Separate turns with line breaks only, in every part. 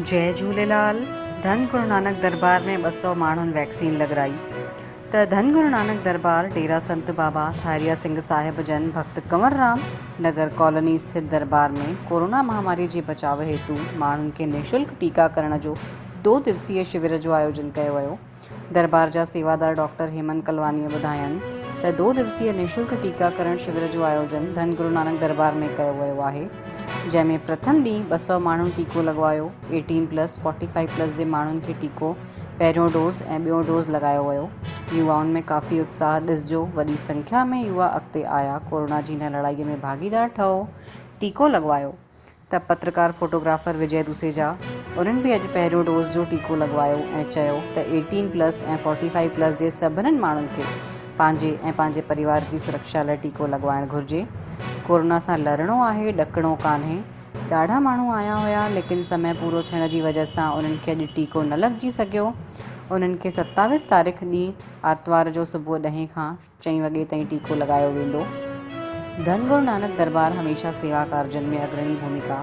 جئي جهوليلال ڌن گرونانڪ دربار ۾ 200 ماڻهن ويڪسين لڳرائي ته ڌن گرونانڪ دربار ڊيرا سنت بابا ٿاريا سنگهه صاحب جن ڀڳت ڪنور رام نگر ڪالوني اسٿت دربار ۾ ڪورونا مهاماري جي بچاء هيتو ماڻهن کي نشلڪ ٽيڪا ڪرڻ جو دو دوسيه شور جو آيوجن ڪيو ويو. دربار جا سيوادار ڊاڪٽر هيمنت ڪلوانيء ٻڌاين ته دو دوسيه نشلڪ ٽيڪا ڪرڻ شور جو آيوجن ڌن گرونانڪ دربار ۾ ڪيو ويو آهي جنهن ۾ پرٿم ڏينهن 200 ماڻهن ٽيڪو لڳوايو، eighteen plus, forty five plus جي ماڻهن کي ٽيڪو پهريون ڊوز ۽ ٻيون ڊوز لڳايو ويو، يوائن ۾ ڪافي اتساهه ڏسجو، وڏي سنکيا ۾ يووا اڳتي آيا، ڪورونا جي هن لڙائي ۾ ڀاڳيدار ٺهو، ٽيڪو لڳوايو. ته پترڪار فوٽوگرافر وجي دوسيجا انهن به اڄ پهريون ڊوز جو ٽيڪو لڳوايو ۽ چيو ته eighteen plus ۽ forty five plus جي سڀنن ماڻهن کي پنهنجي ۽ پنهنجي پريوار جي سرڪشا لاء ٽيڪو لڳوائڻ گهرجي ڪورونا سان لڙڻو آهي ڏڪڻو ڪانهي ڏاڍا ماڻهو آيا هيا ليڪن سمي پورو ٿيڻ جي وجه سان انهن کي اڄ ٽيڪو نه لڳجي سگهيو انهن کي 27 تاريخ ڏينهن آرتوار جو صبح ڏهين کان چئين وڳي تائين ٽيڪو لڳايو ويندو. ڌن گرو نانڪ دربار هميشه سيوا ڪارجن ۾ اگرڻي ڀوميڪا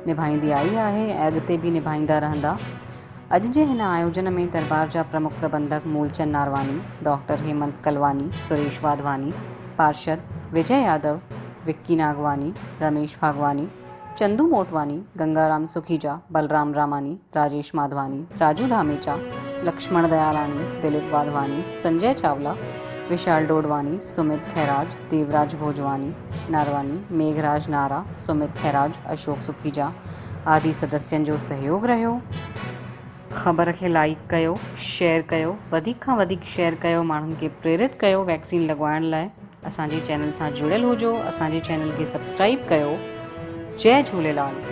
نڀائيندي آئي آهي ۽ اڳتي به نڀائيندا رهندا. اڄ جي هن آيوجن ۾ دربار جا پرمک پربنڌڪ مولچند نارواني، ڊاڪٽر هيمنت ڪلواني، سريش واڌواني، پارشد وجي يادو، وڪي ناگواني، رميش ڀاڳواني، چندو موٽواني، گنگارام سکيجا، بلرام راماني، راجيش ماڌواني، راجو ڌاميچا، لڪشمڻ ديالاني، دليپ واڌواني، سنجي چاولا، وشال ڊوڊواني، سمت خيراج، ديوراج ڀوڄواني، نارواني، ميگهراج نارا، سمت خيراج، اشوڪ سکيجا آدي سدسين جو سهيوڳ رهيو. خبر کي لائيڪ ڪيو شيئر ڪيو وڌيڪ کان وڌيڪ شيئر ڪيو ماڻهن کي پريرت ڪيو ويڪسين لڳوائڻ لاء اسان جي چينل سان جڙيل هجو اسان جي چينل کي سبسڪرائيب ڪيو جئي جهوليلال.